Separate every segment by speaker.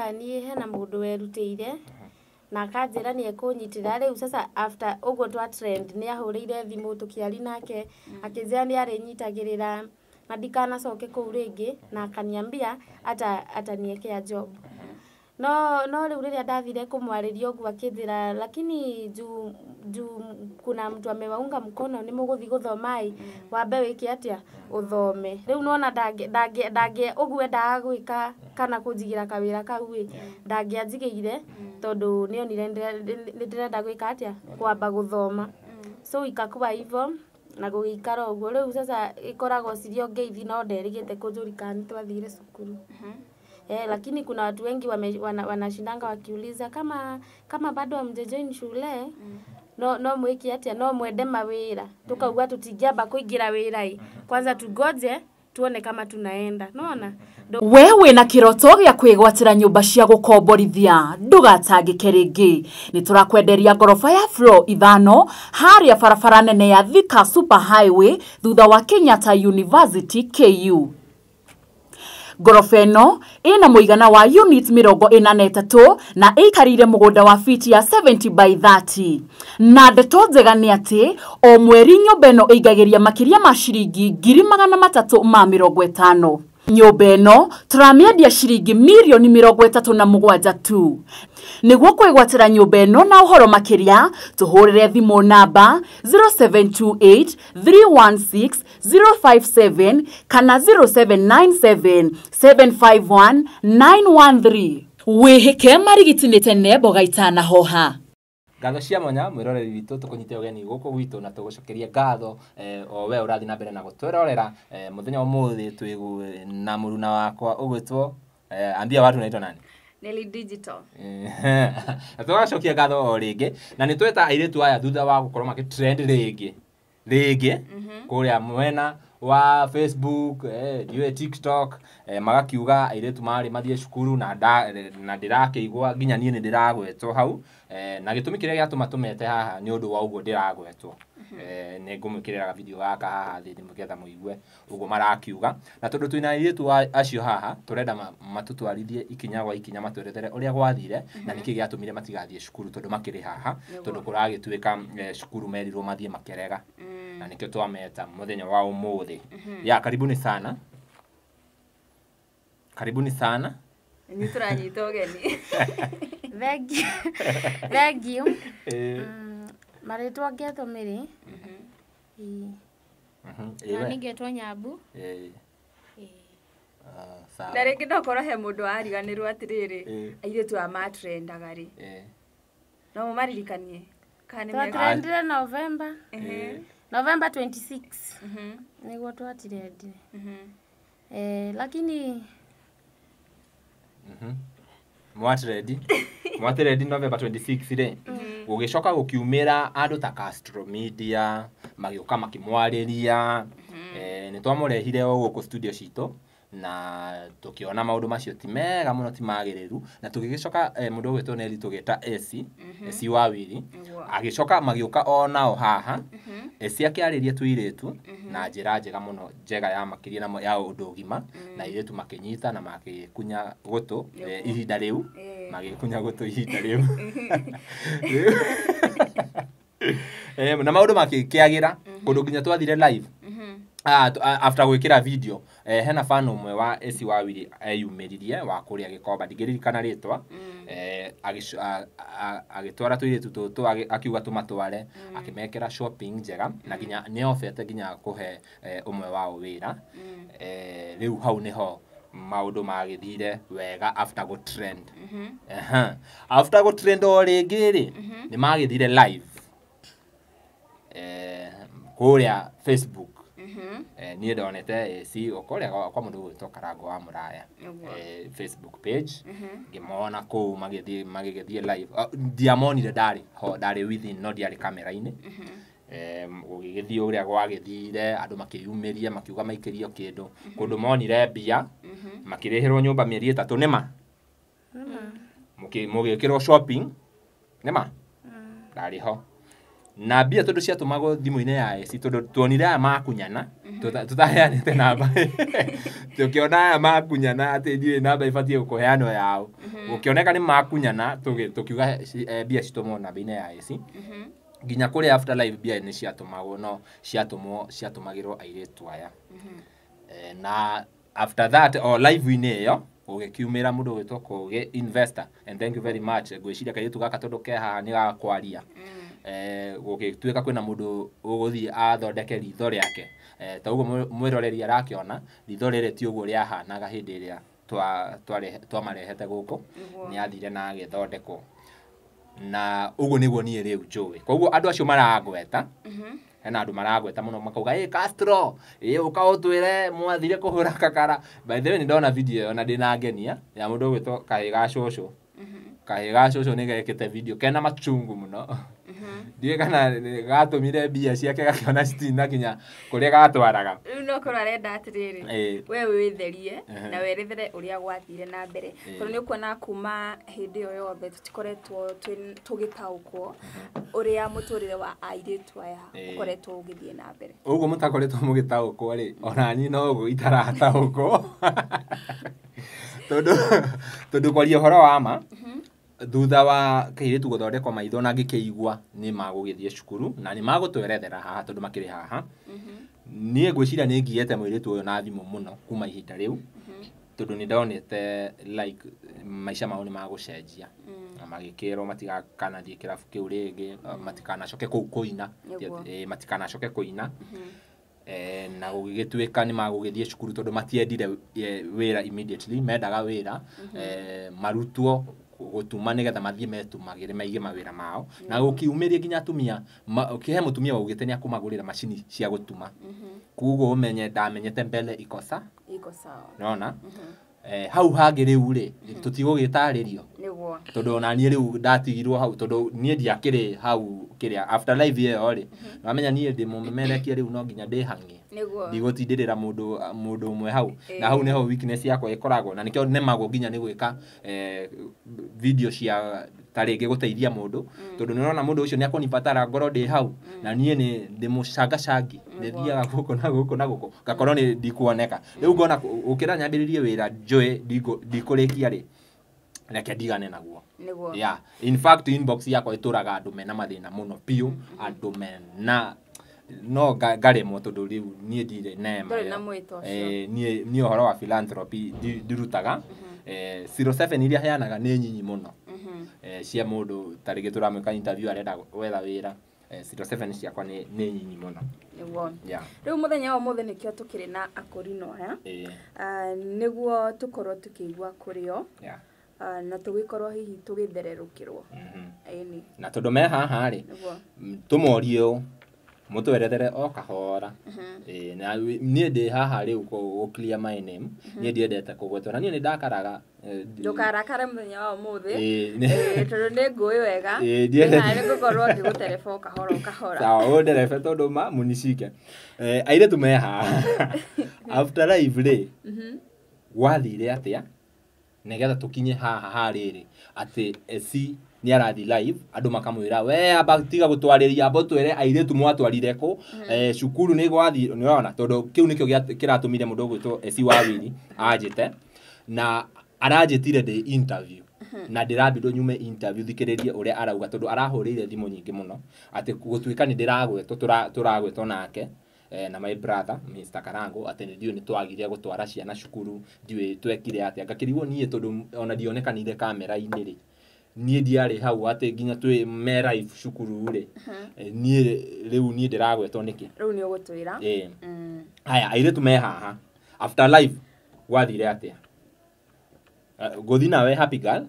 Speaker 1: Taniĩ hena mũndũ werutĩire na akanjĩra nĩ ekũnyitĩra. Rĩu sasa after ũguo twa trend, nĩ ahũrĩire thimũ tũkĩaria nake, akĩnjĩra nĩ arĩnyitagĩrĩra na ndikanacoke kũu rĩngĩ, na akaniambia ata ataniekea job. No rĩu rĩrĩa ndathire kũmwarĩria ũguo, akĩnjĩra lakini juu kuna mtu amewaunga mkono, nĩ mũgũthiĩ gũthoma ĩ, wambe wĩke atĩa, ũthome. Rĩu nona ndangĩ ũguo endaga gwĩka kana kũnjigĩra kawĩra kau ĩ, ndangĩanjigĩire tondũ nĩonire nĩ ndĩrenda gwĩka atĩa, kwamba gũthoma. So ikakuwa hivyo na gũgĩikara ũguo. Rĩu sasa ĩkoragwo cirĩ o ngeithi, no nderĩgĩte kũnjũria kana nĩ twathire cukuru. Lakini kuna watu wengi wanashindanga wakiuliza kama bado hamjajoin shule, no mwĩke atĩa, no mwende mawĩra. Tukauga tũtingĩamba kũingĩra wĩra ĩ, kwanza tugoje tuone kama tunaenda nona.
Speaker 2: We wĩna kĩroto gĩa kwĩgwatĩra nyũmba cia gũkomborithia, ndũgatangĩke rĩngĩ. Nĩ tũrakwenderia ngoroba ya floor 5 harĩa barabara nene ya Thika Super Highway thutha wa Kenyatta University KU. Ngoroba ĩno ĩna mũigana wa unit 43 na ĩikarĩire mũgũnda wa fiti ya 70 by 30. Na ndeto njega nĩ atĩ o mweri nyũmba ĩno ĩingagĩria makĩria ma ciringi 350,000. Nyũmba ĩno tũramĩendia ciringi mirioni 37 tu. Nĩguo kwĩgwatĩra nyũmba ĩno na ũhoro makĩria, tũhũrĩre thimũ namba 0728 316 057 kana 0797 751 913. Wĩhĩke marigiti nĩ tene mboga itanahoha.
Speaker 3: Ngatho cia mwanya, mwĩroreri witũ, tũkũnyite ũgeni gũkũ gwitũ na tũgũcokeria ngatho o we ũrathiĩ na mbere na gũtwĩrorera. Mũthenya wa ũmũthĩ twĩ na mũruna wakwa ũgwĩtwo, ambia watu unaitwa nani?
Speaker 4: Nelly Digital.
Speaker 3: Na tũgacokia ngatho o rĩngĩ, na nĩ tweta airĩtu aya thutha wa gũkorwo makĩ trend rĩngĩ rĩngĩ kũrĩa mwena wa Facebook, ndiũĩ TikTok, magakiuga airĩtu marĩ mathiĩ cukuru na ndĩrakĩigua nginya niĩ nĩ ndĩragwetwo hau, na gĩtũmi kĩrĩa gĩatũma tũmete haha nĩ ũndũ wa ũguo ndĩragwetwo. Nĩ ngũmwĩkĩrĩra video gaka haha thĩ nĩgetha mũigue ũguo marakiuga. Na tondũ twĩna airĩtu acio haha, tũrenda matũtwarithie ikinya gwa ikinya, matwerethere ũrĩa gwathire na nĩkĩ gĩatũmire matigathiĩ cukuru, tondũ makĩrĩ haha, tondũ kũragĩtuĩka cukuru merirwo mathiĩ makĩrega, na nĩkĩo twameta mũthenya wa ũmũthĩ. Ya karibuni sana, karibuni sana.
Speaker 4: Nĩ tũranyita ũgeni.
Speaker 1: Thank you, thank you. Marĩtwa ngetwo Mĩrĩ.
Speaker 3: Ĩĩ
Speaker 1: Na
Speaker 3: we.
Speaker 1: nĩ Nyambu.
Speaker 3: Ah, sawa.
Speaker 4: Na rĩngĩ no korwo he mũndũ wariganĩrwo atĩrĩrĩ, airĩtu aya matrendaga rĩ, no mũmaririkanie kana nĩ
Speaker 1: Twatrendire November, November 26 nĩguo twatrendire. Lakini
Speaker 3: Mwatrend November 26 rĩ, gũgĩcoka gũkiumĩra andũ ta Castro Media magĩũka makĩmwarĩria. Nĩ twamũrehire o gũkũ studio citũ na tũkĩona maũndũ macio ti mega mũno, ti magĩrĩru, na tũgĩgĩcoka, mũndũ ũgwĩtwo Nelly tũgĩta Esi, Esi Wawiri. Agĩcoka magĩũka o nao haha. Esi akĩarĩria tũirĩtu na njĩra njega mũno, njega ya makĩria na ya ũndũ ũgima, na airĩtu makĩnyita na makĩkunya gũtũ ihinda rĩu. Magĩkunya gũtũ ihinda rĩu na maũndũ makĩagĩra kũndũ nginya twathire live. After gwĩkĩra video, hena fan ũmwe wa Esi Wawiri eyumĩririe wa kũrĩa Gĩkomba, ndingĩririkana rĩtwa, agĩtwara tũirĩtu tũtũ, akiuga tũmatware, akĩmekĩra shopping njega na nginya nĩ ofete nginya kũhe ũmwe wao wĩra. Rĩu hau nĩho maũndũ magĩthire wega after go trend. Aha. After go trend o rĩngĩ rĩ, nĩ magĩthire live kũrĩa Facebook. Niĩ ndonete AC o kũrĩa kwa mũndũ ũgwĩtwo Karango wa Mũraya, Facebook page, ngĩmona kũu magĩthiĩ magĩgĩthiĩ live. Ah, ndiamonire, ndarĩ ho, ndarĩ within, no ndiarĩ kamera-inĩ. Gũgĩgĩthiĩ ũrĩa gwagĩthire, andũ makĩyumĩria makiuga maikĩrio kĩndũ kũndũ monire mbia, makĩrĩhĩrwo nyũmba mĩeri 3, nĩma mũgĩkĩrwo shopping, nĩma ndarĩ ho. Na mbia tondũ ciatũmagwo thimũ-inĩ ya eci tondũ tuonire aya makunyana tũtaheanĩte namba tũkĩona aya makunyana atĩ ndiũĩ namba ĩbatiĩ kũheanwo yao gũkĩoneka nĩ makunyana tũkiuga mbia citũmwo namba-inĩ ya eci nginya kũrĩa after live mbia nĩ ciatũmagwo no ciatũmwo ciatũmagĩrwo airĩtu aya. Na after that o live-inĩ ĩyo ũgĩkiumĩra mũndũ ũgwĩtwo Kogi investor and thank you very much ngwĩciria kairĩtu gaka tondũ ke haha nĩ gakwaria gũgĩtuĩka kwĩna mũndũ ũgũthiĩ athondeke ritho rĩake ta ũguo mwĩroreri arakĩona ritho rĩrĩ ti ũguo rĩahanaga hĩndĩ ĩrĩa twamarehete gũkũ nĩ athire na agĩthondekwo na ũguo nĩguo niĩ rĩu njũĩ koguo andũ acio marangweta hena andũ maragweta mũno makauga ĩ Castro ĩ ũka ũtwĩre mwathire kũhũra kakara. By the way nĩ ndona video ĩyo na ndĩnangenia ya mũndũ ũgwĩtwo Kahĩ ga Cũcũ. Kahĩ ga Cũcũ nĩ gekĩte video kena machungu mũno ndiũĩ kana gatũmire mbia ciake gakĩona citina kinya kũrĩa gatwaraga.
Speaker 4: Rĩu no korwo arenda atĩrĩrĩ we wĩtherie na werethere ũrĩa gwathire na mbere tondũ nĩ ũkuona kuma hĩndĩ ĩyo yothe tũtikoretwo tũgĩtaũkwo ũrĩa mũtũrĩre wa airĩtu aya ũkoretwo ũgĩthiĩ na mbere.
Speaker 3: Ũguo mũtakoretwo mũgĩtaũkwo rĩ ona niĩ no ũguo itarataũkwo tondũ kwaria ũhoro wa ma thutha wa kairĩtu gũthondekwo maitho na ngĩkĩigua nĩ magũgĩthiĩ cukuru na nĩ magũtwerethera haha tondũ makĩrĩ haha niĩ ngwĩciria nĩ ngiĩte mũirĩtu ũyũ na thimũ mũno kuma ihinda rĩu tondũ nĩ ndonete like maica mao nĩ magũcenjia na magĩkĩrwo matigakanathiĩ kĩrabu kĩu rĩngĩ matikanacoke kũu kũina matikanacoke kũina na gũgĩtuĩka nĩ magũgĩthiĩ cukuru tondũ matiendire wĩra immediately mendaga wĩra marutwo gũtuma nĩgetha mathiĩ metumagĩre maige mawĩra mao na gũkiumĩria nginya atumia kĩhe mũtumia waugĩte nĩ akũmagũrĩra macini cia gũtuma koguo ũmenye ndamenyete mbele iko sawa nona hau hangĩ rĩu rĩ tũtigũgĩtarĩrio tondũ ona niĩ rĩu ndatigirwo hau tondũ niĩ ndiakĩrĩ hau kĩrĩa after live ĩyo rĩ wamenya niĩ ndĩ mũmemerekia rĩu no nginya ndĩhang'e ndigũtindĩrĩra mũndũ ũmwe hau na hau nĩho weakness yakwa ĩkoragwo na nĩkĩo nemagwo nginya nĩ gwĩka video cia ta rĩngĩ gũteithia mũndũ tondũ nĩ ũrona mũndũ ũcio nĩ akũnibatara ngorwo ndĩ hau na niĩ nĩ ndĩ mũcangacangi nĩthiaga gũkũ na gũkũ na gũkũ ngakorwo nĩ ndikuoneka rĩu ngona ũkĩra nyambĩrĩrie wĩra njũĩ ndikũrĩkia rĩ reke ndigane naguo. Yeah, in fact inbox yakwa ĩtũraga andũ mena mathĩna mũno biũ andũ mena no ngaremwo tondũ rĩu niĩ ndirĩ nema niĩ ũhoro wa philanthropy ndirutaga 07 iria heanaga nĩ nyinyi mũno cia mũndũ ta rĩngĩ tũramwĩka interview arenda gwetha wĩra 07 ciakwa nĩ nyinyi mũno.
Speaker 4: Rĩu mũthenya wa ũmũthĩ nĩkĩo tũkĩrĩ na akũrinũ aya nĩguo tũkorwo tũkĩigua kũrĩo na tũgĩkorwo hihi tũgĩthererũkĩrwo.
Speaker 3: Na tondũ me haha rĩ tũmorie ũũ mũtwerethere o kahora na niĩ ndĩ haha rĩu gũ clear my name niĩ ndiendete kũgwetwo na niĩ nĩ ndakaraga
Speaker 4: ndũkarakare mũthenya wa ũmũthĩ tondũ nĩ ngũĩ wega nĩ ngũkorwo ngĩgũtereba o kahora o kahora.
Speaker 3: Sawa ũnderebe tondũ ma mũnicike airĩtu me haha after live rĩ gwathire atĩa nĩgetha tũkinye haha harĩrĩ atĩ eci nĩ arathi live andũ makamwĩra we amba tiga gũtwarĩria amba ũtwĩre airĩtu mwatwarire kũ cukuru nĩ gwathi nĩ ũrona tondũ kĩu nĩkĩo kĩratũmire mũndũ ũgwĩtwo eci Wawiri anjĩte na aranjĩtire ndĩ interview na ndĩrambirwo nyume interview thikĩrĩrie ũrĩa arauga tondũ arahũrĩire thimũ nyingĩ mũno atĩ gũtuĩka nĩ ndĩragwetwo tũragwetwo nake na my brother Mr. Karango atĩ ndiũĩ nĩ twagire gũtwara ciana cukuru ndiũĩ twekire atĩa ngakĩrigwo niĩ tondũ ona ndionekanire kamera-inĩ rĩ niĩ ndiarĩ hau atĩ nginya twĩ me live cukuru rĩ niĩ rĩu niĩ ndĩragwetwo nĩkĩ
Speaker 4: rĩu nĩ ũgũtwĩra.
Speaker 3: Haya airĩtu me haha after live gwathire atĩa ngũthi nawe Happy Girl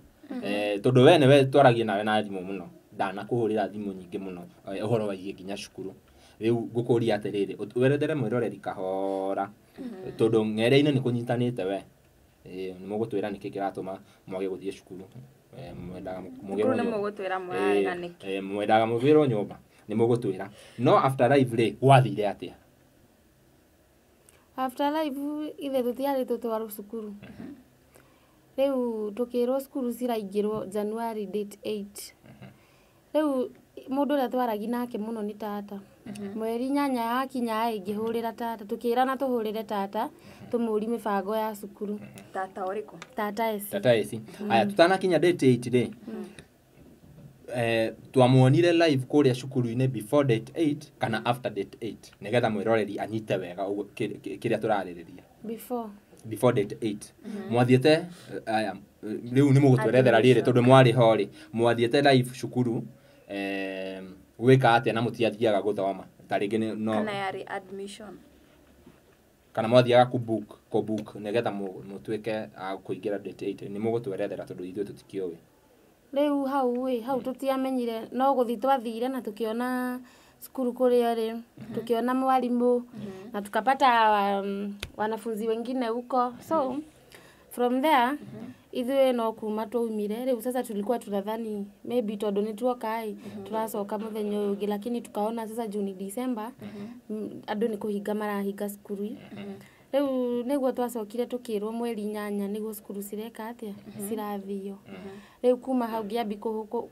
Speaker 3: tondũ we nĩwe twaragia nawe na thimũ mũno ndanakũhũrĩra thimũ nyingĩ mũno ũhoro waigie nginya cukuru rĩu ngũkũria atĩrĩrĩ werethere mwĩroreri kahora tondũ ng'ere-inĩ nĩ kũnyitanĩte we nĩ mũgũtwĩra nĩkĩ kĩratũma mwage gũthiĩ cukuru mwendaga mũgĩrwo nyũmba nĩ mũgũtwĩra no after live rĩ gwathire atĩa?
Speaker 1: After live ithe tũtiarĩ tũtwarwo cukuru rĩu tũkĩrwo cukuru ciraingĩrwo January date 8 rĩu Mũndũ ũrĩa twaragia nake mũno nĩ tata. Mweri 8 yakinya ĩ ngĩhũrĩra tata, tũkĩrana tũhũrĩre tata tũmũrie mĩbango ya cukuru.
Speaker 4: Tata ũrĩkũ?
Speaker 1: Tata eci.
Speaker 3: Tata eci. Aya tutanakinya date 8 rĩ, twamuonire live kũrĩa cukuru-inĩ before date 8 kana after date 8, nĩgetha mwĩroreri anyite wega ũguo kĩrĩa tũrarĩrĩria.
Speaker 1: Before.
Speaker 3: Before date 8. Mwathiĩte aya rĩu nĩ mũgũtwerethera rĩrĩ tondũ mwarĩ ho rĩ, mwathiĩte live cukuru gwĩka atĩa na mũtiathiaga gũthoma ta rĩngĩ no
Speaker 4: kana yarĩ admission,
Speaker 3: kana mwathiaga kũbook nĩgetha mũtuĩke a kũingĩra date 8. Nĩ mũgũtwerethera tondũ ithuĩ tũtikĩũĩ.
Speaker 1: Rĩu hau ĩ hau tũtiamenyire, no gũthiĩ twathire na tũkĩona cukuru kũrĩa rĩ, tukiona mwalimu na tukapata wanafunzi wengine huko. So from there ithuĩ no kuma twaumire. Rĩu sasa tulikuwa tunadhani maybe tondũ nĩ tuoka ĩ tũracoka mũthenya ũyũ ũngĩ, lakini tukaona sasa juu ni December andũ nĩ kũhinga marahinga cukuru. Rĩu nĩguo twacokire tũkĩrwo mweri 8 nĩguo cukuru cireka atĩa, cirathio. Rĩu kuma hau ngĩambi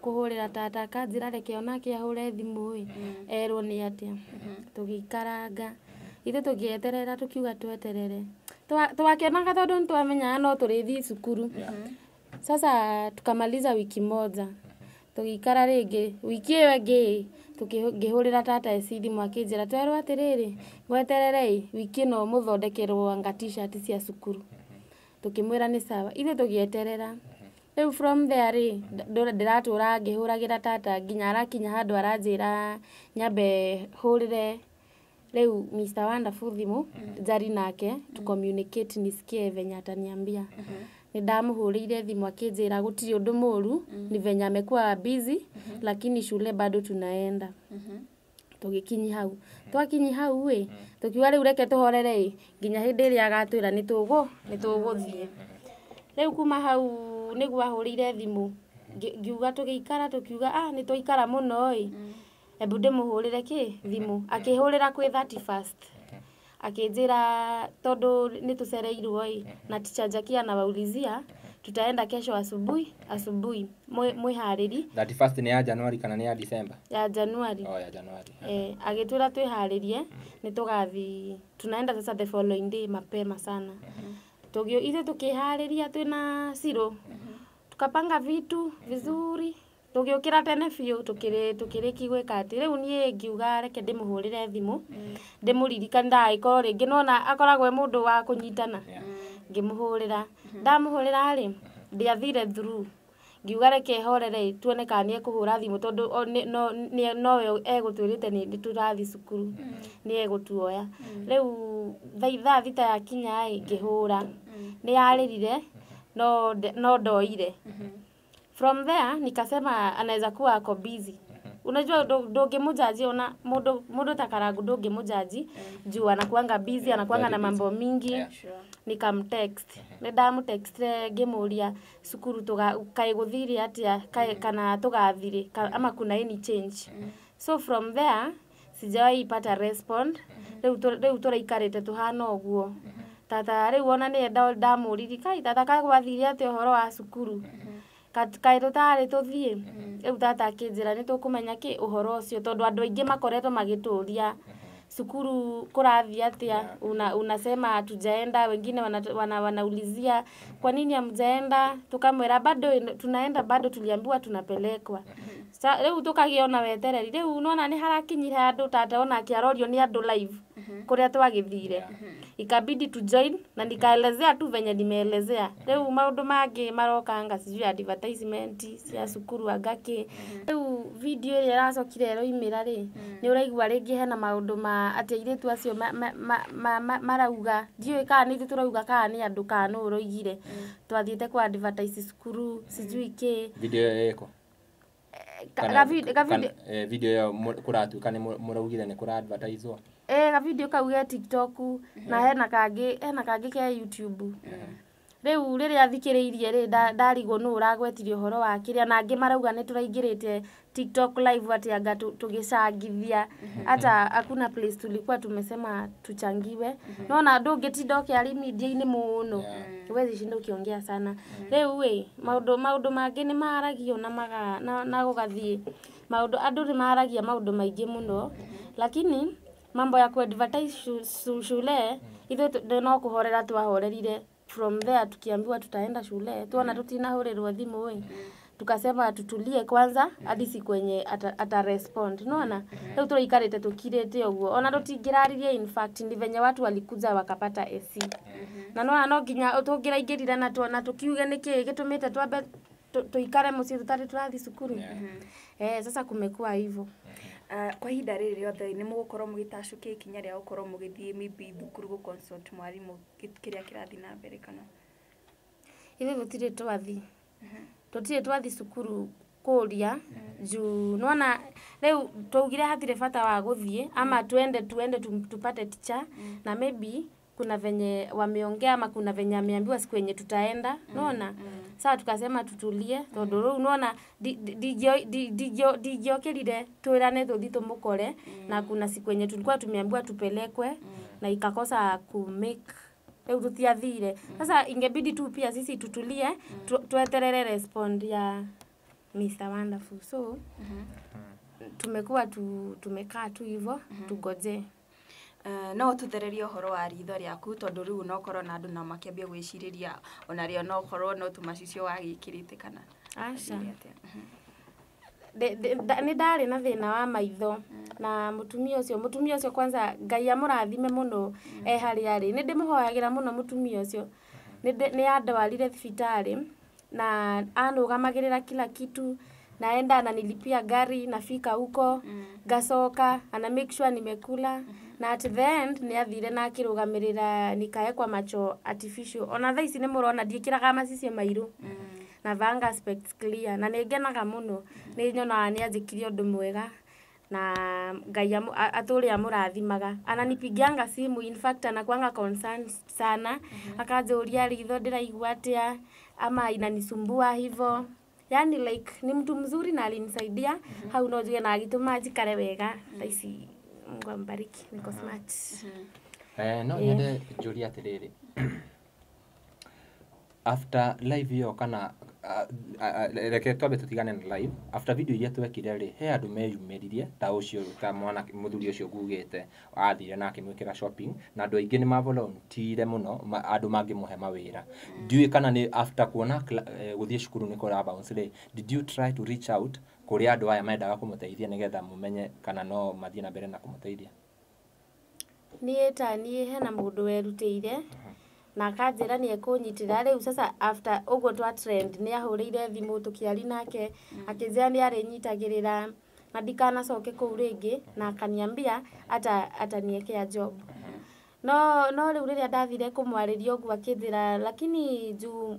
Speaker 1: kũhũrĩra tata akanjĩra reke onake ahũre thimũ ĩ erwo nĩ atĩa. Tũgĩikaranga ithuĩ tũgĩeterera tũkiuga tweterere, twakĩonaga tondũ nĩtwamenyaga no tũrĩthiĩ cukuru. Sasa tukamaliza wiki moja, tũgĩikara rĩngĩ wiki ĩyo ĩngĩ ngĩhũrĩra tata eci thimũ akĩnjĩra twerwo atĩrĩrĩ mweterere ĩ wiki ĩno mũthondekerwo anga t-shirt cia cukuru. Tũkĩmwĩra nĩ sawa, ithuĩ tũgĩeterera. Rĩu from there rĩ ndĩratũra ngĩhũragĩra tata nginya arakinya handũ aranjĩra nyambe hũrĩre rĩu Mr. Wonderful thimũ njari nake tu communicate nisikie venye ataniambia. Nĩ ndamũhũrĩire thimũ akĩnjĩra gũtirĩ ũndũ mũru, ni venye amekuwa busy lakini shule bado tunaenda. Tũgĩkinyi hau, twakinyi hau ĩ tũkiuga rĩu reke tũhorere ĩ nginya hĩndĩ ĩrĩa agatwĩra nĩ tũgũthiĩ. Rĩu kuma hau nĩguo ahũrĩire thimũ ngiuga tũgĩikara tũkiuga nĩ twaikara mũno ĩ ebu ndĩmũhũrĩre kĩ thimũ. Akĩhũrĩra kwĩ 31st akĩnjĩra tondũ nĩ tũcereirwo ĩ na teacher Jackie anawaulizia tutaenda kesho asubuhi asubuhi mwĩharĩri.
Speaker 3: 31st nĩ ya January kana nĩ ya December?
Speaker 1: Ya January.
Speaker 3: Oh, ya January.
Speaker 1: Agĩtwĩra twĩharĩrie nĩ tũgathiĩ, tunaenda sasa the following day mapema sana. Ithuĩ tũkĩharĩria twĩna Ciro, tukapanga vitu vizuri, tũgĩũkĩra tene biũ tũkĩrĩki gwĩka atĩ rĩu niĩ ngiuga reke ndĩmũhũrĩre thimũ ndĩmũririkanie ndagagĩkorwo rĩngĩ nĩwona akoragwo e mũndũ wa kũnyitana. Ngĩmũhũrĩra, ndamũhũrĩra rĩ ndiathire through, ngiuga reke horere tuone kana nĩ ekũhũra thimũ tondũ nowe egũtwĩrĩte nĩ tũrathiĩ cukuru nĩ egũtuoya. Rĩu thaa 6 yakinya ĩ ngĩhũra, nĩ yarĩrire no ndoire. From there nikasema anaweza kuwa ako busy. Unajua ndũngĩmũjaji ona mũndũ ta Karangu ndũngĩmũjaji juu anakuanga busy, anakuanga na mambo mingi. Nikamtext, nĩ ndamũtextire ngĩmũria cukuru kaĩ gũthire atĩa kana tũgathire ama kuna any change. So from there sijawahi pata respond. Rĩu tũraikarĩte tũhana ũguo. Tata rĩu ona nĩ ndamũririe kai tata kaĩ gwathire atĩa ũhoro wa cukuru, kaĩ tũtarĩ tũthiĩ. Rĩu tata akĩnjĩra nĩ tũkũmenya kĩ ũhoro ũcio tondũ andũ aingĩ makoretwo magĩtũria cukuru kũrathiĩ atĩa, unasema hatujaenda, wengine wanaulizia kwa nini hamjaenda, tukamwĩra bado tunaenda, bado tuliambiwa tunapelekwa. Sa rĩu tũkagĩa wetereri. Rĩu nona nĩ harakinyire handũ tata ona akĩarorio nĩ andũ live kũrĩa twagĩthire, ikabidi tu join na nikaelezea tu venye nimeelezea. Rĩu maũndũ mangĩ marokanga sijui advertisement cia cukuru angakĩ. Rĩu video ĩrĩa ĩracokire ĩroimĩra rĩ nĩ ũraigua rĩngĩ hena maũndũ ma atĩ airĩtu acio marauga, ndiũĩ kana nĩ ithuĩ tũrauga kana nĩ andũ kana nũ ũroigire twathiĩte kwa advertise cukuru sijui kĩ.
Speaker 3: Video ĩyo ĩkũ? Video ĩyo kũratuĩka nĩ mũraugire nĩ kũra advertise-wo.
Speaker 1: Ga video kau ge TikTok na hena kangĩ ke YouTube. Rĩu rĩrĩa thikĩrĩirie rĩ ndarigwo nũ ũragwetirie ũhoro wa kĩrĩa, na angĩ marauga nĩ tũraingĩrĩte TikTok live atĩ anga tũgĩcangithia, hata hakuna place tulikuwa tumesema tuchangiwe. Nona ndũngĩtinda ũkĩaria media-inĩ mũno, huwezi shinda ukiongea sana. Rĩu ĩ maũndũ mangĩ nĩ maragio na gũgathiĩ Maũndũ andũ nĩ maragia maũndũ maingĩ mũno, lakini mambo ya kuadvertise shule ithuĩ no kũhorera twahorerire. From there tukiambiwa tutaenda shule, tuona tutinahũrĩrwo thimũ ĩ, tukasema tutulie kwanza hadi siku yenye ata respond. Unaona? Rĩu tũraikarĩte tũkirĩte ũguo, ona tũtingĩraririe. In fact ni venye watu walikuja wakapata AC. Na nona no nginya tũngĩraingĩrire na tũkiuge nĩkĩĩ gĩtũmĩte twambe tuikare mũciĩ tũtarĩ tũrathiĩ cukuru. Sasa kumekuwa hivyo.
Speaker 4: Kwa ihinda rĩrĩ rĩothe nĩ mũgũkorwo mũgĩtacũkia ikinya rĩa gũkorwo mũgĩthiĩ maybe thukuru gũ consult mwarimũ kĩrĩa kĩrathiĩ na mbere kana?
Speaker 1: Ithuĩ gũtirĩ twathiĩ. Tũtirĩ twathiĩ cukuru kũria juu nona rĩu twaugire hatirĩ bata wa gũthiĩ, ama tuende tupate teacher na maybe kuna venye wameongea ama kuna venye ameambiwa siku yenye tutaenda. Unaona? Sasa tukasema tutulie tondu rĩu unaona ndingĩokĩrire twĩrane tũthiĩ tũmũkore, na kuna siku yenye tulikuwa tumeambiwa tupelekwe na ikakosa ku make rĩu tũtiathire. Sasa ingebidi tu pia sisi tutulie tweterere respond ya Mr. Wonderful. So tumekuwa tumekaa tu hivyo tugoje.
Speaker 4: No tuthererie ũhoro wa ritho rĩaku tondũ rĩu no korwo na andũ na makĩambia gwĩcirĩria ona rĩo no korwo no tũmacicio wagĩkĩrĩte kana?
Speaker 1: Aca. Nĩ ndarĩ na thĩna wa maitho na mũtumia ũcio kwanza Ngai amũrathime mũno e harĩa arĩ. Nĩ ndĩmũhoyagĩra mũno mũtumia ũcio. Nĩ andwarire thibitarĩ na anũgamagĩrĩra kila kitu, naenda ananilipia gari, nafika huko ngacoka ana make sure nimekula, na at the end nĩ athire na akĩrũgamĩrĩra nikaekwa macho artificial. Ona thaa ici nĩ mũrona ndiĩkĩraga macicio mairũ, na vanga specs clear, na nĩ ngenaga mũno, nĩ nyonaga nĩ anjĩkire ũndũ mwega na Ngai atũre amũrathimaga. Ananipigianga simu, in fact anakuanga concerned sana, akanjũria ritho ndĩraigua atĩa ama inanisumbua hivo. Yani like ni mtu mzuri na alinisaidia hau no njuge na agĩtũma njikare wega. Thaa ici Mungu ambariki, niko smart.
Speaker 3: No nyende njũrie atĩrĩrĩ, after live ĩyo kana reke twambe tũtigane na live, after video iria twekire rĩ, he andũ meyumĩririe ta ũcio ta mwana mũthuri ũcio ngugĩte athire na akĩmwĩkĩra shopping, na andũ aingĩ nĩ mavolunteerire mũno andũ mangĩmũhe mawĩra. Ndiũĩ kana nĩ after kuona gũthiĩ cukuru nĩ kũra bounce rĩ, did you try to reach out kũrĩ andũ aya mendaga kũmũteithia nĩgetha mũmenye kana no mathiĩ na mbere na kũmũteithia?
Speaker 1: Niĩ ta niĩ hena mũndũ werutĩire na akanjĩra nĩ ekũnyitĩra. Rĩu sasa after ũguo twa trend nĩ ahũrĩire thimũ tũkĩaria nake, akĩnjĩra nĩ arĩnyitagĩrĩra na ndikanacoke kũu rĩngĩ, na akaniambia ataniekea job. No rĩu rĩrĩa ndathire kũmwarĩria ũguo akĩnjĩra lakini juu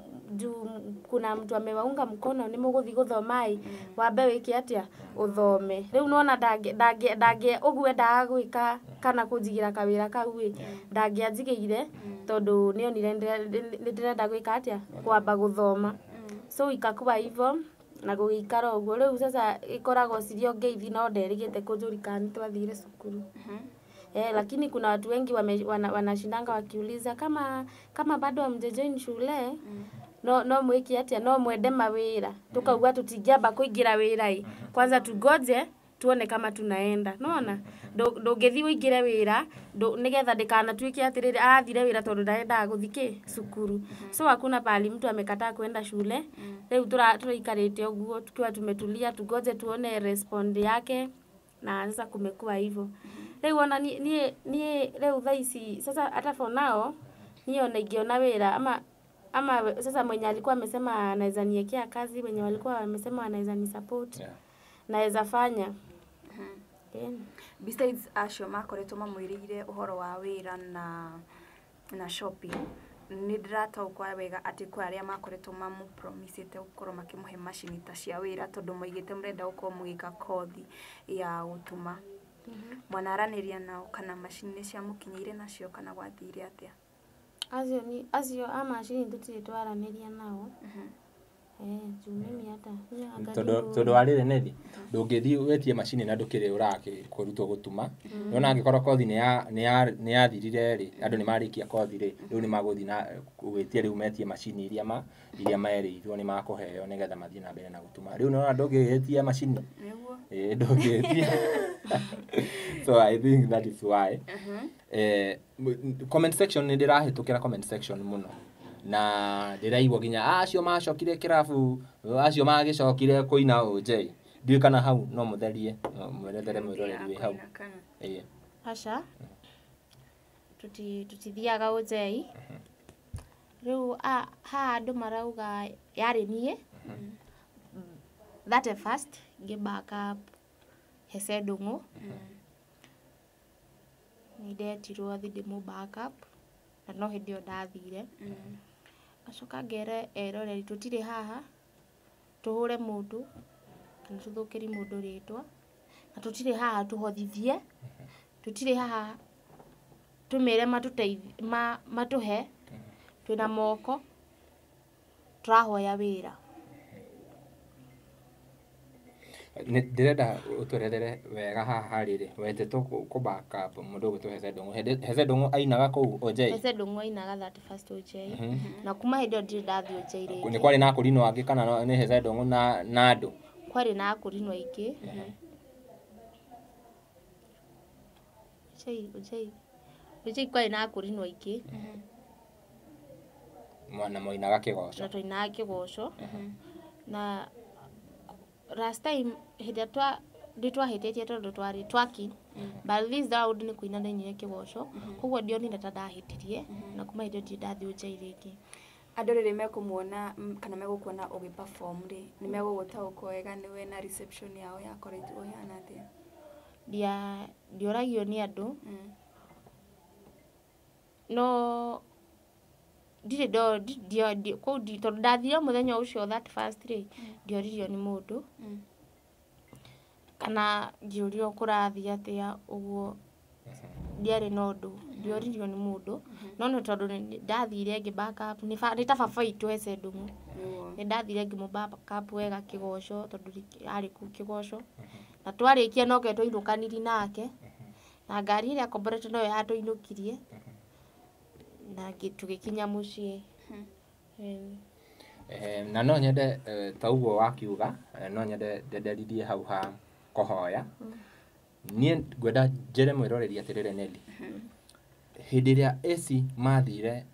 Speaker 1: kuna mtu amewaunga mkono nĩ mũgũthiĩ gũthoma ĩ, wambe wĩke atĩa ũthome. Rĩu nona ndangĩ ũguo endaga gwĩka kana kũnjigĩra kawĩra kau ĩ, ndangĩanjigĩire tondũ nĩonire nĩ ndĩrenda gwĩka atĩa kwamba gũthoma. So ikakuwa hivyo na gũgĩikara ũguo. Rĩu sasa ĩkoragwo cirĩ o ngeithi no nderĩgĩte kũnjũria kana nĩ twathire cukuru. Lakini kuna watu wengi wanashindanga wakiuliza kama bado hamjajoin shule no mwĩke atĩa, no mwende mawĩra. Tukauga tũtingĩamba kũingĩra wĩra ĩ, kwanza tugoje tuone kama tunaenda. Nona ndũngĩthiĩ ũingĩre wĩra nĩgetha ndĩkanatuĩke atĩrĩrĩ arathire wĩra tondũ ndarendaga gũthiĩ kĩ cukuru. So hakuna pahali mtu amekataa kwenda shule. Rĩu tũraikarĩte ũguo tukiwa tumetulia tugoje tuone respond yake, na sasa kumekuwa hivyo. Rĩu ona niĩ rĩu thaa ici sasa hata for now niĩ ona ingĩona wĩra ama sasa mwenye alikuwa amesema anaweza niekea kazi, wenye walikuwa wamesema wanaweza ni support, naweza fanya.
Speaker 4: Besides acio makoretwo mamwĩrĩire ũhoro wa wĩra na shopping, nĩ ndĩrataũkwo wega atĩ kwĩ arĩa makoretwo mamũpromisĩte gũkorwo makĩmũhe macini ta cia wĩra tondũ moigĩte mũrenda gũkorwo mũgĩka kothi ya gũtuma. Mwanaranĩria nao kana macini nĩ ciamũkinyĩire nacio kana gwathire atĩa?
Speaker 1: Acio a macini tũtirĩ twaranĩria nao. Juu mimi hata
Speaker 3: Tondũ wa rĩrĩ Nelly, ndũngĩthiĩ wĩtie macini na ndũkĩrĩ ũrakĩrutwo gũtuma. Nĩwona angĩkorwo kothi nĩ yathirire rĩ, andũ nĩ marĩkia kothi rĩ, rĩu nĩ magũthiĩ na gwĩtia rĩu metie macini iria iria merĩirwo nĩ makũheo nĩgetha mathiĩ na mbere na gũtuma. Rĩu nĩwona ndũngĩgĩtia macini.
Speaker 4: Nĩguo.
Speaker 3: Ĩĩ ndũngĩtia. So I think that is why. Comment section nĩ ndĩrahĩtũkĩra comment section mũno na ndĩraigua nginya acio macokire kĩrabu, acio magĩcokire kũina OJ. Ndiũĩ kana hau no mũtherie, no mwerethere mwĩroreri wĩ hau. Ĩĩ.
Speaker 1: Aca, tutithiaga OJ. Rĩu haha andũ marauga yarĩ niĩ that first ngĩ back up Hece Ndung'u. Nĩ ndetirwo thiĩ ndĩmũ back up na no hĩndĩ ĩyo ndathire. Ngacoka ngere eroreri tũtirĩ haha tũhũre mũndũ kana tũthũkĩrie mũndũ rĩtwa, na tũtirĩ haha tũhothithie, tũtirĩ haha tũmere matũteithie matũhe, twĩna moko tũrahoya wĩra.
Speaker 3: Ndĩrenda ũtwerethere wega haha rĩrĩ wetĩtwo kũ back up mũndũ ũgwĩtwo Hece Ndung'u. Hece Ndung'u ainaga kũu OJ?
Speaker 1: Hece Ndung'u ainaga 31st OJ, na kuma hĩndĩ ĩyo ndirĩ ndathiĩ OJ rĩngĩ.
Speaker 3: Nĩ kwarĩ na akũrinũ angĩ kana nĩ Hece Ndung'u na andũ?
Speaker 1: Kwarĩ na akũrinũ aingĩ. OJ kwarĩ na akũrinũ aingĩ.
Speaker 3: Na moinaga kĩgoco.
Speaker 1: Na twainaga kĩgoco. Na last time hĩndĩ ĩrĩa nĩ twahĩtĩtie tondũ twarĩ twaki, but this round nĩ kũina ndainire kĩgoco, koguo ndionire ta ndahĩtirie, na kuma hĩndĩ ĩyo ndirĩ ndathiĩ OJ rĩngĩ.
Speaker 4: Andũ rĩrĩ mekũmuona kana megũkuona ũgĩ perform rĩ, nĩ megũgũtaũkwo wega nĩwe na reception yao yakoretwo ĩhana atĩa?
Speaker 1: Ndioragio nĩ andũ, no ndirĩ kũu tondũ ndathire mũthenya ũcio 31st rĩ, ndioririo nĩ mũndũ kana ngĩũrio kũrathiĩ atĩa ũguo, ndiarĩ na ũndũ, ndioririo nĩ mũndũ, no nĩ tondũ ndathire ngĩ back up, nĩ ta baba witũ Hece Ndung'u. Nĩ ndathire ngĩmũ back up wega kĩgoco tondũ arĩ kũu kĩgoco, na twarĩkia noke twainũkanirie nake, na ngari ĩrĩa akomborete noyo yatũinũkirie, na tũgĩkinya mũciĩ.
Speaker 3: Na no nyende ta ũguo wakiuga, no nyende ndenderithie hau ha kũhoya. Niĩ ngwenda njĩre mwĩroreri atĩrĩrĩ Nelly, hĩndĩ ĩrĩa AC mathire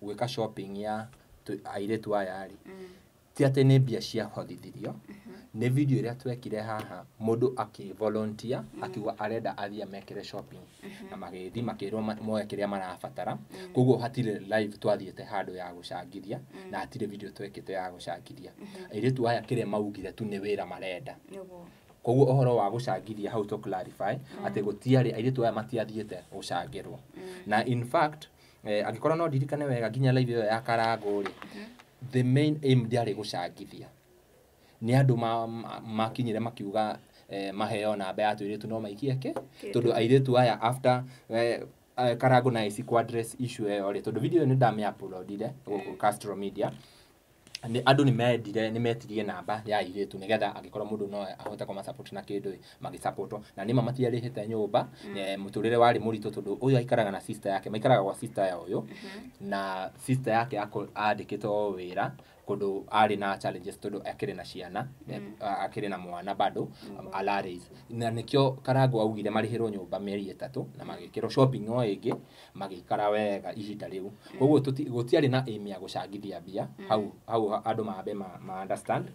Speaker 3: gwĩka shopping ya airĩtu aya rĩ, ti atĩ nĩ mbia ciahothithirio, nĩ video ĩrĩa twekire haha mũndũ akĩ volunteer akiuga arenda athiĩ amekĩre shopping, na magĩthiĩ makĩrwo moe kĩrĩa marabatara. Koguo hatirĩ live twathiĩte handũ ya gũcangithia, na hatirĩ video twekĩte ya gũcangithia. Airĩtu aya kĩrĩa maugire tu nĩ wĩra marenda. Koguo ũhoro wa gũcangithia hau tũ clarify atĩ gũtiarĩ airĩtu aya matiathiĩte gũcangĩrwo. Na in fact angĩkorwo no ndirikane wega nginya live ĩyo ya Karangũ rĩ, the main aim ndĩarĩ gũcangithia. Nĩ andũ makinyire makiuga maheo namba ya tũirĩtu no maikie kĩ, tondũ airĩtu aya after Karangũ na AC ku address issue ĩyo rĩ, tondũ video ĩyo nĩ ndamĩ uploadire gũkũ Castro Media, andũ nĩ mendire, nĩ metirie namba ya airĩtu nĩgetha angĩkorwo mũndũ no ahote kũma support na kĩndũ magĩsupportwo. Na nĩma matiarĩhĩte nyũmba, mũtũrĩre warĩ mũritũ tondũ ũyũ aikaraga na sister yake, maikaraga gwa sister ya ũyũ, na sister yake andĩkĩtwo o wĩra kũndũ arĩ na challenges tondũ akĩrĩ na ciana, akĩrĩ na mwana bado alaraise. Na nĩkĩo Karangũ augire marĩhĩrwo nyũmba mĩeri 3 na magĩkĩrwo shopping o ĩngĩ, magĩikara wega ihinda rĩu. Koguo gũtiarĩ na aim ya gũcangithia mbia, hau andũ mambe ma understand.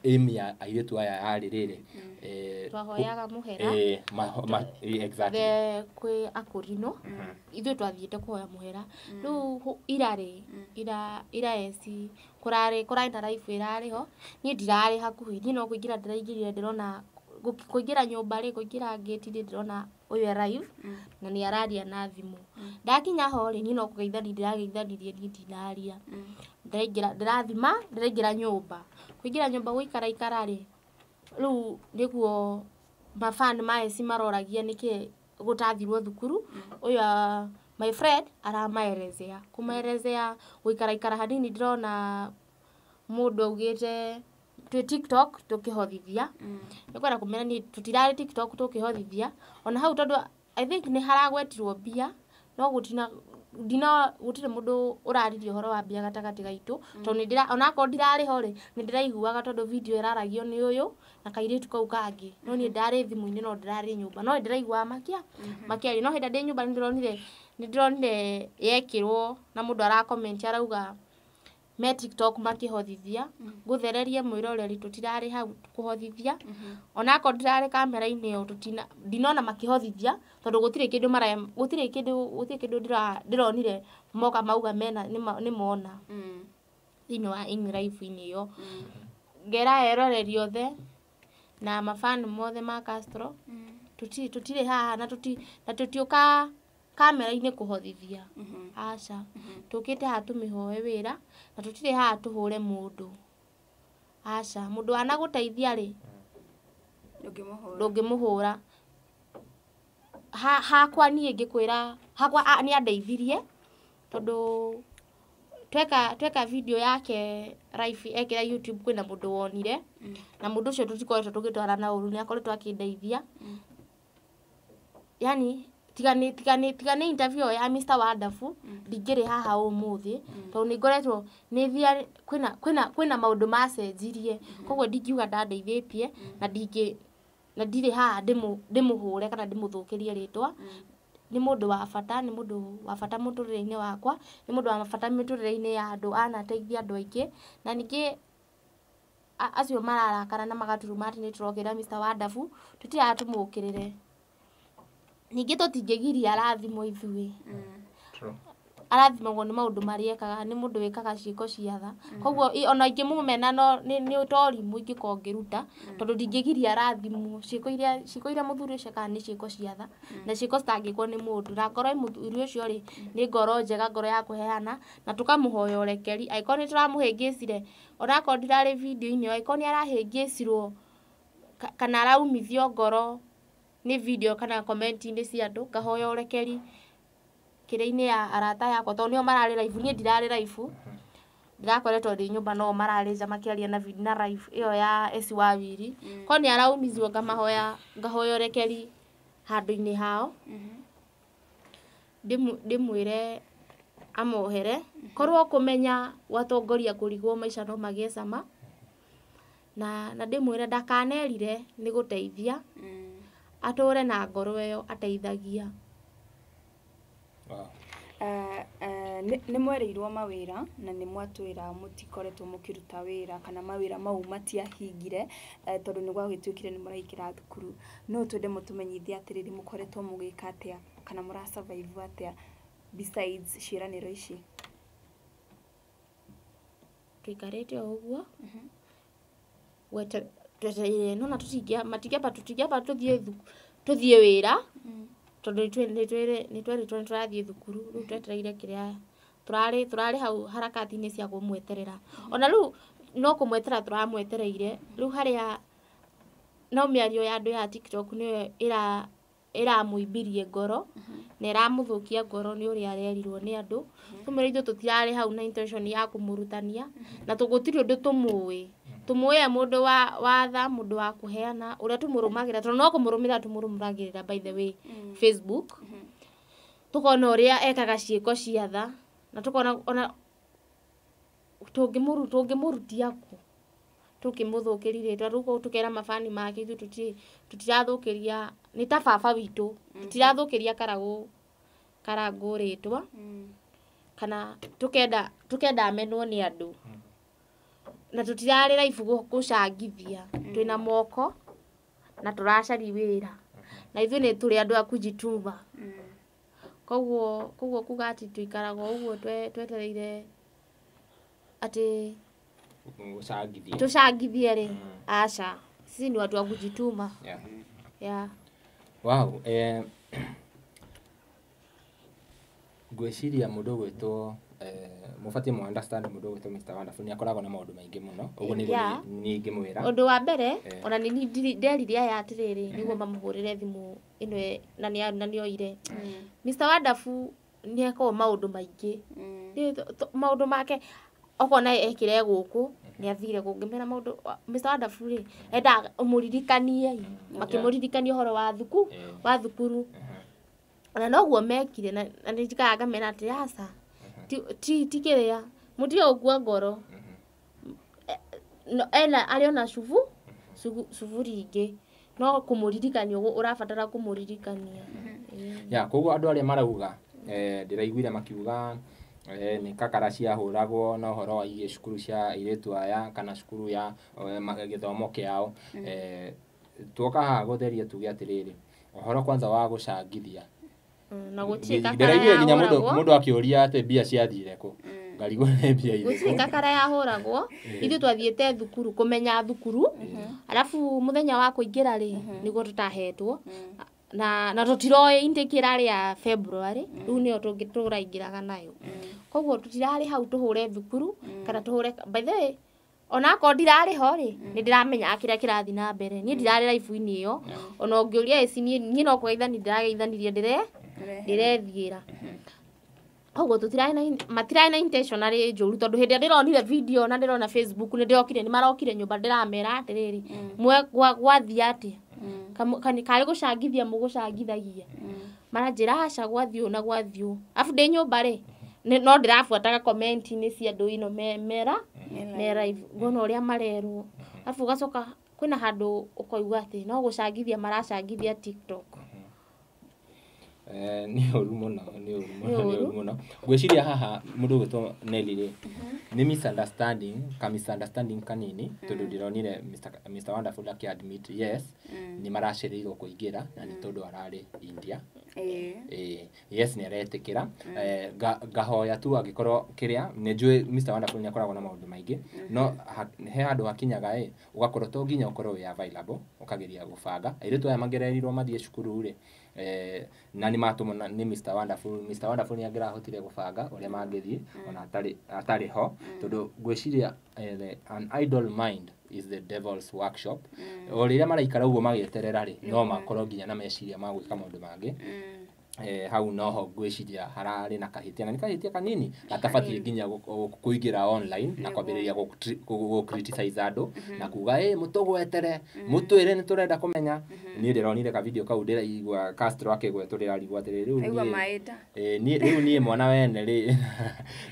Speaker 3: Aim ya airĩtu aya yarĩ rĩrĩ,
Speaker 1: twahoyaga mũhera.
Speaker 3: Exactly.
Speaker 1: Kwĩ akũrinũ, ithuĩ twathiĩte kũhoya mũhera. Rĩu irarĩ, ira AC, kũrarĩ na live ĩrarĩ ho, niĩ ndirarĩ hakuhĩ, niĩ no kũingĩra ndĩraingĩrire ndĩrona, kũingĩra nyũmba rĩ, kũingĩra gate rĩ, ndĩrona ũyũ e live, na nĩ araria na thimũ. Ndakinya ho rĩ, niĩ no kũgeithania ndĩrageithanirie, niĩ ndinaria. Ndĩraingĩra, ndĩrathima, ndĩraingĩra nyũmba. Kũingĩra nyũmba gũikara ikara rĩ, rĩu nĩguo mafan ma AC maroragia nĩkĩ gũtathirwo thukuru, ũyũ my friend aramaelezea. Kũmaelezea gũikara ikara hanini ndĩrona Mũndũ augĩte twĩ TikTok tũkĩhothithia. Nĩngwenda kũmera niĩ tũtirarĩ TikTok tũkĩhothithia. Ona hau tondũ I think nĩ haragwetirwo mbia, no gũtina ndina gũtirĩ mũndũ ũraririe ũhoro wa mbia gatagatĩ gaitũ, tondũ nĩ onakorwo ndirarĩ ho rĩ, nĩ ndĩraiguaga tondũ video ĩraragio nĩ ũyũ na kairĩtu kau kangĩ. No niĩ ndarĩ thimũ-inĩ no ndĩrarĩ nyũmba, no nĩ ndĩraiguaga makĩaria. No hĩndĩ ĩrĩa ndĩ nyũmba nĩ ndĩronire yekĩrwo na mũndũ ara comment arauga me TikTok makĩhothithia. Ngũthererie mwĩroreri, tũtirarĩ hau kũhothithia. Onakorwo ndirarĩ kamera-inĩ ĩyo, tũtina ndinona makĩhothithia, tondũ gũtirĩ kĩndũ mara gũtirĩ kĩndũ ndĩronire moka mauga mena nĩ mona thĩinĩ wa in live-inĩ ĩyo. Ngera eroreri othe na mafan mothe ma Castro, tũtirĩ haha na tũtiũka kamera-inĩ kũhothithia, aca. Tũkĩte haha tũmĩhoe wĩra, na tũtirĩ haha tũhũre mũndũ, aca. Mũndũ wanagũteithia rĩ, ndũngĩmũhũra. Hakwa niĩ ngĩkwĩra hakwa nĩ andeithirie, tondũ tweka video yake live ekĩra YouTube, kwĩna mũndũ wonire, na mũndũ ũcio tũtikoretwo tũgĩtwarana ũru, nĩ akoretwo akĩndeithia. Yani tiga nĩ interview ĩyo ya Mr Wonderful, ndingĩrĩ haha ũmũthĩ, tondũ nĩ ngoretwo nĩ thia kwĩna maũndũ macenjirie. Koguo ndingiuga ndandeithĩtie, na ndingĩ na ndirĩ haha ndĩmũhũre kana ndĩmũthũkĩrie rĩtwa. Nĩ mũndũ wa bata, nĩ mũndũ wa bata mũtũrĩre-inĩ wakwa, nĩ mũndũ wa bata mĩtũrĩre-inĩ ya andũ, anateithia andũ aingĩ. Na ningĩ acio mararakara na magaturuma atĩ nĩ tũrokĩrĩra Mr Wonderful, tũtirĩ haha tũmũkĩrĩre. Ningĩ tũtingĩgiria arathimwo ithuĩ. Arathimagwo nĩ maũndũ marĩa ekaga, nĩ mũndũ wĩkaga ciĩko cia tha. Koguo ona ingĩmũmena, no nĩ torimũ ingĩkorwo ngĩruta, tondũ ndingĩgiria arathimwo. Ciĩko iria mũthuri ũcio ekaga nĩ ciĩko cia tha na ciĩko citangĩkwo nĩ mũndũ. Na ngoro ya mũthuri ũcio rĩ, nĩ ngoro njega, ngoro ya kũheana, na tũkamũhoya ũrekeri angĩkorwo nĩ tũramũhĩngĩcire. Onakorwo ndirarĩ video-inĩ ĩyo, angĩkorwo nĩ arahĩngĩcirwo kana araumithio ngoro nĩ video kana comment-inĩ cia andũ, ngahoya ũrekeri kĩrĩa-inĩ ya arata yakwa, tondũ nĩo mararĩ live, niĩ ndirarĩ live, ndĩrakoretwo ndĩ nyũmba, no mararĩ nja makĩaria na live ĩyo ya Esi Wawiri. Korwo nĩ araumithio, ngamahoya, ngahoya ũrekeri handũ-inĩ hao, ndĩmwĩre amohere. Korwo kũmenya gwatongoria kũrigwo maica no magĩe cama, na ndĩmwĩre ndakanerire nĩ gũteithia, atũre na ngoro ĩyo ateithagia.
Speaker 3: Wow.
Speaker 4: Nĩ mwerĩirwo mawĩra na nĩ mwatwĩra mũtikoretwo mũkĩruta wĩra kana mawĩra mau matiahingire, tondũ nĩ gwagĩtuĩkire nĩ mũraingĩra thukuru. No twende mũtũmenyithie atĩrĩrĩ, mũkoretwo mũgĩka atĩa kana mũra survive atĩa besides ciĩranĩro ici?
Speaker 1: Tũikarĩte o ũguo twetereire, nona tũtingĩamba tũthiĩ wĩra, tondũ nĩ twerirwo nĩ tũrathiĩ thukuru. Rĩu twetereire kĩrĩa tũrarĩ hau harakati-inĩ cia kũmweterera. Ona rĩu no kũmweterera tũramwetereire. Rĩu harĩa no mĩario ya andũ ya TikTok nĩyo ĩramũimbirie ngoro na ĩramũthũkia ngoro nĩ ũrĩa arerirwo nĩ andũ. Tũmwĩre ithuĩ tũtirarĩ hau na intention ya kũmũrutania, na gũtirĩ ũndũ tũmũĩ. Tũmũĩ e mũndũ wa tha, mũndũ wa kũheana, ũrĩa tũmũrũmagĩrĩra, tondũ no kũmũrũmĩrĩra tũmũrũmagĩrĩra, by the way, Facebook, tũkona ũrĩa ekaga ciĩko cia tha, na tũkona ona tũngĩmũrutia kũ tũkĩmũthũkĩria rĩtwa. Rĩu koguo tũkera mabani make, ithuĩ tũtirathũkĩria, nĩ ta baba witũ, tũtirathũkĩria Karangũ rĩtwa kana tũkenda amenwo nĩ andũ, na tũtirarĩ live gũcangithia. Twĩna moko na tũracaria wĩra, na ithuĩ nĩ tũrĩ andũ a kujituma. Koguo kuga atĩ tũikaraga o ũguo twetereire atĩ
Speaker 3: Gũcangithia.
Speaker 1: Tũcangithie rĩ, aca. Sisi ni watu wa kujituma. Yeah.
Speaker 3: Wow, ngwĩciria mũndũ ũgwĩtwo mũbatiĩ mu understand mũndũ ũgwĩtwo Mr Wonderful nĩ akoragwo na maũndũ maingĩ mũno, ũguo nĩguo niĩ ingĩmwĩra.
Speaker 1: Ũndũ wa mbere, ona nĩ niĩ nderire aya atĩrĩrĩ, nĩguo mamũhũrĩre thimũ ĩno na nĩoire. Mr Wonderful nĩ ekaga maũndũ maingĩ. Maũndũ make, okona ekĩre gũkũ Nĩ athire kũngĩmera maũndũ Mr. Wonderful rĩ endaga ũmũririkanie makĩmũririkania ũhoro wa thuku wa thukuru na noguo mekire na nĩ njikaraga ngamera atĩ aca ti kĩrĩa mũtige gũkua ngoro ena arĩ ona cubu cuburi ingĩ no kũmũririkania ũguo ũrabatara kũmũririkania.
Speaker 3: Ya koguo andũ arĩa marauga ndĩraiguire makiuga nĩ kakara ciahũragwo na ũhoro wa igie cukuru cia airĩtu aya kana cukuru ya gĩthomo kĩao. Tuoka haha gũtheria tuge atĩrĩrĩ ũhoro kwanza wa gũcangithia
Speaker 1: na gũtirĩ kakara
Speaker 3: ndĩraiguire nginya
Speaker 1: yahũragwo
Speaker 3: mũndũ akĩũria atĩ mbia ciathire kũ ngarigwo nĩ mbia
Speaker 1: gũtirĩ
Speaker 3: irĩkũ.
Speaker 1: kakara yahũragwo ithuĩ twathiĩte thukuru kũmenya thukuru arabu mũthenya wa kũingĩra rĩ nĩguo tũtahetwo na tũtiroĩ intake ĩrarĩ ya February rĩu nĩyo tũraingĩraga nayo koguo tũtirarĩ hau tũhũre thukuru kana tũhũre by the way onakorwo ndirarĩ ho rĩ nĩ ndĩramenya kĩrĩa kĩrathiĩ na mbere niĩ ndirarĩ live-inĩ ĩyo ona ũngĩũria ĩci niĩ no kũgeithania ndĩrageithanirie ndĩrethiĩra koguo tũtirarĩ na matirarĩ na intentionally njũru tondũ hĩndĩ ĩrĩa ndĩronire video na ndĩrona Facebook nĩ ndĩrokire nĩ marokire nyũmba ndĩramera atĩrĩrĩ mwe gwathiĩ atĩa karĩ gũcangithia mũgũcangithagia maranjĩra aca gwathiĩ ũũ na gwathiĩ ũũ arabu ndĩ nyũmba rĩ no ndĩrabuataga comment-inĩ cia andũ ino mera me live ngona ũrĩa marerwo arabu ũgacoka kwĩna handũ ũkoigua atĩ no gũcangithia maracangithia TikTok.
Speaker 3: Nĩ ũru mũno nĩ ũru mũno nĩ ũru mũno ngwĩciria haha mũndũ ũgwĩtwo Nelly rĩ nĩ misunderstanding ka misunderstanding kanini tondũ ndĩronire Mr. Wonderful akĩ admit yes nĩ maracereirwo kũingĩra na nĩ tondũ ararĩ India. Yes nĩ aretĩkĩra ngahoya tu angĩkorwo kĩrĩa nĩ njũĩ Mr. Wonderful nĩ akoragwo na maũndũ maingĩ no he handũ hakinyaga ĩ ũgakorwo to nginya ũkorwo wĩ available ũkageria gũbanga airĩtu aya magererirwo mathiĩ cukuru rĩ na nĩ matũmwo nĩ Mr. Wonderful. Mr. Wonderful nĩ angĩrahotire gũbanga ũrĩa mangĩthiĩ ona atarĩ ho tondũ ngwĩciria an idle mind is the devil's workshop. O rĩrĩa maraikara ũguo magĩeterera rĩ no makorwo nginya na meciria ma gwĩka maũndũ mangĩ. Hau noho ngwĩciria hararĩ na kahĩtia na nĩ kahĩtia kanini gatabatiĩ nginya kũingĩra online na kwambĩrĩria gũ criticize andũ na kuga mũtũgwetere mũtwĩre nĩ tũrenda kũmenya. Niĩ ndĩronire ka video kau ndĩraigua Castro akĩgwetwo ndĩrarigwo atĩrĩrĩ rĩu rĩu niĩ mwana wene rĩ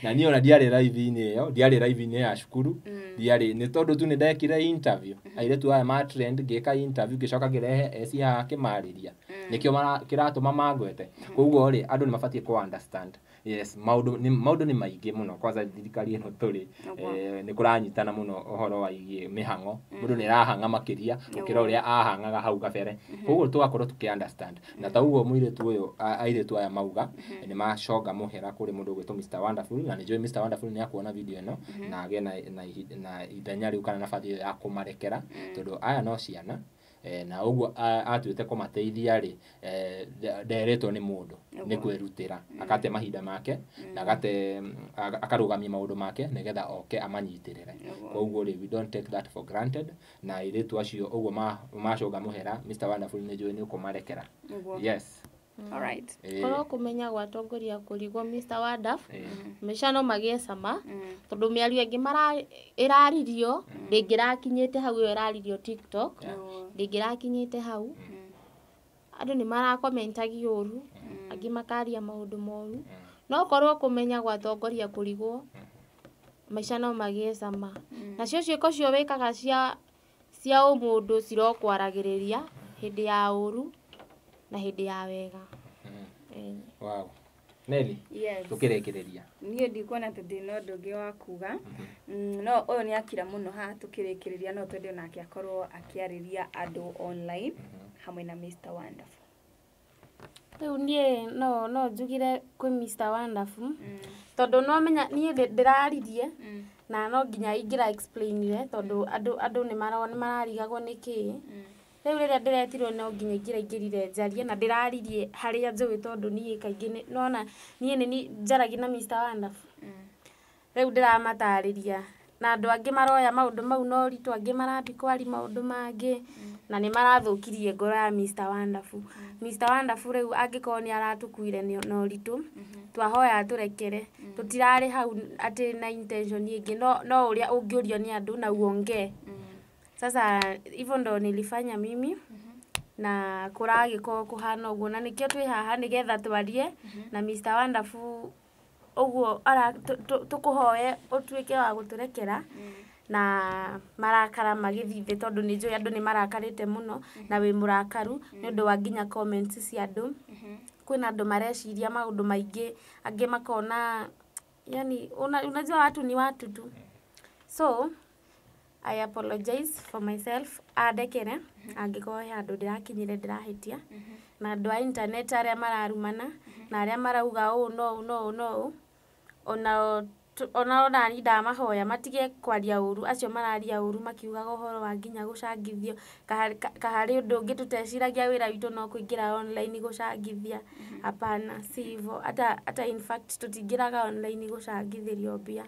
Speaker 3: na niĩ ona ndiarĩ live-inĩ ĩyo ndiarĩ live-inĩ ya cukuru ndiarĩ nĩ tondũ tu nĩ ndekire interview airĩtu aya ma trend ngĩka interview ngĩcoka ngĩrehe eci haha akĩmarĩria nĩkĩo kĩratũma mangwete. Koguo rĩ andũ nĩ mabatiĩ kũ understand yes maũndũ nĩ maingĩ mũno kwanza thirikari ĩno tũrĩ nĩ kũranyitana mũno ũhoro wa igie mĩhang'o mũndũ nĩ arahang'a makĩria gũkĩra ũrĩa ahang'aga hau kabere koguo tũgakorwo tũkĩ understand na ta ũguo mũirĩtu ũyũ airĩtu aya mauga nĩ maconga mũhera kũrĩ mũndũ ũgwĩtwo Mr. Wonderful na nĩ njũĩ Mr. Wonderful nĩ akuona video ĩno na agĩe na ithenya rĩu kana nabathi ĩyo ya kũmarekera tondũ aya no ciana na ũguo atuĩte kũmateithia rĩ nderetwo nĩ mũndũ nĩ kwĩrutĩra akate mahinda make na agate akarũgamia maũndũ make nĩgetha oke amanyitĩrĩre. Koguo rĩ we don't take that for granted na airĩtu acio ũguo maconga mũhera Mr. Wonderful nĩ njũĩ nĩ ũkũmarekera. Yes.
Speaker 4: All right.
Speaker 1: Korwo kũmenya gwatongoria kũrigwo Mr. Wonderful maica no magĩe cama tondũ mĩario ĩngĩ ĩraririo ndĩngĩrakinyĩte hau ĩyo ĩraririo TikTok ndĩngĩrakinyĩte hau andũ nĩ marakomentagia ũru angĩ makaria maũndũ moru no korwo kũmenya gwatongoria kũrigwo maica no magĩe cama nacio ciĩko cio wĩkaga cia ũmũndũ cirokwaragĩrĩria hĩndĩ ya ũru na hĩndĩ ya wega.
Speaker 3: Wow. Nelly,
Speaker 4: Yes.
Speaker 3: tukĩrĩkĩrĩria
Speaker 4: Niĩ ndikuona atĩ ndĩna ũndũ ũngĩ wa kuga no ũyũ nĩ akira mũno haha tukĩrĩkĩrĩria no twende onake akorwo akĩarĩria andũ online hamwe na Mr. Wonderful.
Speaker 1: Rĩu niĩ no njugire kwĩ Mr. Wonderful tondũ no menya niĩ ndĩraririe na no nginya ingĩra explainire tondũ andũ nĩ mararigagwo nĩ kĩĩ. Rĩu rĩrĩa ndĩretirwo no nginya ingĩraingĩrire njarie na ndĩraririe harĩa njũĩ tondũ niĩ kaingĩ nona niĩ nĩ njaragia na Mr. Wonderful. Rĩu ndĩramatarĩria na andũ angĩ maroya maũndũ mau na ũritũ angĩ marambi kwari maũndũ mangĩ Na nĩ marathũkirie ngoro ya Mr. Wonderful. Mr. Wonderful rĩu angĩkorwo nĩ aratukuire na ũritũ, twahoya tũrekere. Tũtirarĩ hau atĩ na intention ĩngĩ, no ũrĩa ũngĩũrio nĩ andũ na uongee. Sasa hivyo ndo nilifanya mimi na kũragĩkorwo kũhana ũguo, na nĩkĩo twĩ haha nĩgetha twarie na Mr. Wonderful ũguo tũkũhoe ũtuĩke wa gũtũrekera na marakara magĩthiĩ thĩ, tondũ nĩ njũĩ andũ nĩ marakarĩte mũno na wĩ mũrakaru nĩ ũndũ wa nginya comments cia andũ. Kwĩna andũ mareciria maũndũ maingĩ, angĩ makona yani unajua watu ni watu tu. So I apologize for myself, andekere angĩkorwo he handũ ndĩrakinyire ndĩrahĩtia, na andũ a internet arĩa mararumana na arĩa marauga ũũ no ũũ no ũũ no ũũ, onao nani ndamahoya matige kwaria ũru, acio mararia ũru makiugaga ũhoro wa nginya gũcangithio, kaharĩ ũndũ ũngĩ tũteciragia wĩra witũ no kũingĩra online gũcangithia. Hapana, si hivyo. Hata in fact tũtingĩraga online gũcangithĩrio mbia.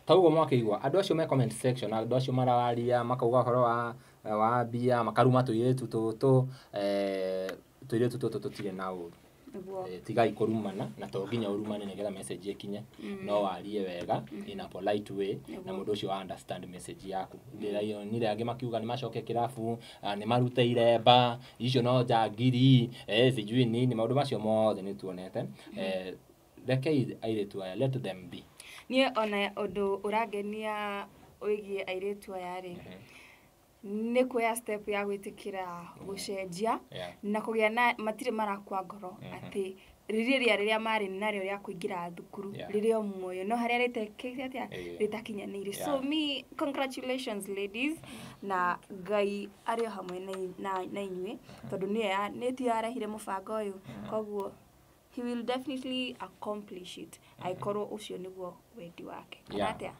Speaker 3: Tauguo mwakĩigua andũ acio me comment section, andũ acio marawaria makauga ũhoro wa mbia, makaruma tũirĩtu tũtũ, tũirĩtu tũtũ tũtirĩ na ũru. Tigai kũrumana, na to nginya ũrumane nĩgetha message ĩkinye, no warie wega in a polite way na mũndũ ũcio understand message yaku. Ndĩraionire angĩ makiuga nĩ macoke kĩrabu, nĩ marute iremba icio no njangiri, sijui nini, maũndũ macio mothe nĩ tuonete. Rekei airĩtu aya, let them be.
Speaker 4: Niĩ ona ũndũ ũrangenia wĩgiĩ airĩtu aya rĩ, nĩ kuoya step ya gwĩtĩkĩra gũcenjia na kũgĩa na matirĩ marakua ngoro atĩ rĩrĩa rĩrĩa marĩ narĩo rĩa kũingĩra thukuru rĩrĩ o muoyo, no harĩa rĩtekĩte atĩa rĩtakinyanĩire. So me, congratulations ladies, na Ngai arĩ o hamwe na inyuĩ, tondũ nĩwe tiwe arehire mũbango ũyũ, koguo he will definitely accomplish it angĩkorwo ũcio nĩguo wendi wake. Kana atĩa?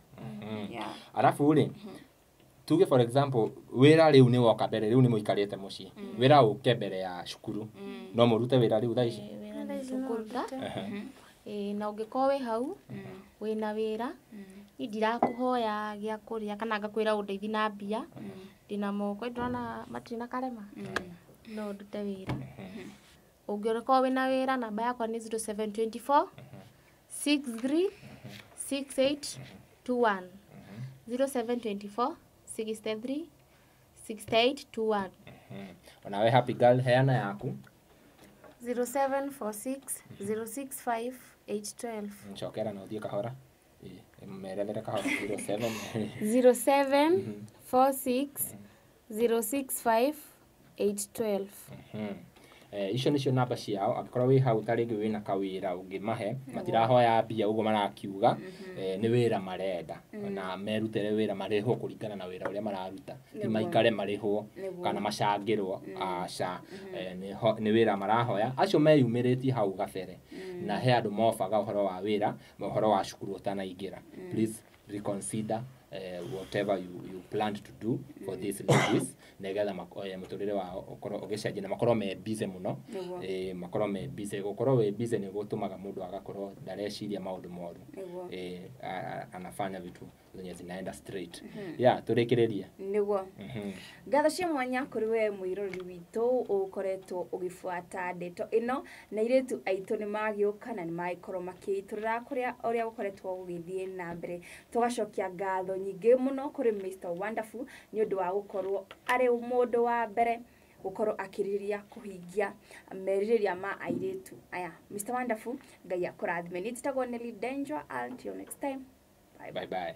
Speaker 3: Arabu rĩ, tuge for example wĩra rĩu nĩ woka mbere, rĩu nĩ mũikarĩte mũciĩ, wĩra ũke mbere ya cukuru, no mũrute wĩra rĩu thaa ici?
Speaker 5: Wĩra nĩ tũkũruta. Na ũngĩkorwo wĩ hau wĩna wĩra, niĩ ndirakũhoya gĩa kũrĩa kana ngakwĩra ũndeithie na mbia, ndĩna moko ndĩrona matirĩ na karema, no ndute wĩra. Ũngĩkorwo wĩna wĩra, namba yakwa nĩ 0724 63 68 21, 0724 63 68 21.
Speaker 3: Onawe Happy Girl, heana yaku.
Speaker 1: 0746 065 812.
Speaker 3: Ncokera na ũthiĩ kahora, merethere kahora. 07
Speaker 1: 0746 065 812.
Speaker 3: Icio nĩcio namba ciao, angĩkorwo wĩ hau ta rĩngĩ wĩna kawĩra ũngĩmahe, matirahoya mbia ũguo marakiuga, nĩ wĩra marenda na merutĩre wĩra marĩhwo kũringana na wĩra ũrĩa mararuta, ti maikare marĩhwo kana macangĩrwo, aca, nĩ wĩra marahoya. Acio meyumĩrĩtie hau gabere na he andũ mobaga ũhoro wa wĩra, ũhoro wa cukuru ũtanaingĩra. Please reconsider whatever you planned to do for these ladies, nĩgetha mũtũrĩre wao ũkorwo ũgĩcenjia na makorwo me busy mũno. Makorwo me busy, gũkorwo wĩ busy nĩ gũtũmaga mũndũ agakorwo ndareciria maũndũ moru, anafanya vitu zenye zinaenda straight. Yeah, tũrĩkĩrĩrie.
Speaker 4: Nĩguo. Ngatho cia mwanya kũrĩ we mwĩroreri witũ ũkoretwo ũgĩbuata ndeto ĩno, na airĩtu aitũ nĩ magĩũka na nĩ magĩkorwo makĩitũrũra kũrĩa ũrĩa gũkoretwo gũgĩthiĩ na mbere. Tũgacokia ngatho nyingĩ mũno kũrĩ Mr. Wonderful nĩ ũndũ wa gũkorwo arĩ mũndũ wa mbere gũkorwo akĩrĩrĩria kũhingia merirĩria ma airĩtu aya. Mr. Wonderful, Ngai akũrathime. Niĩ njĩtagwo Nelly Danger, until next time. Bye
Speaker 3: bye. Bye.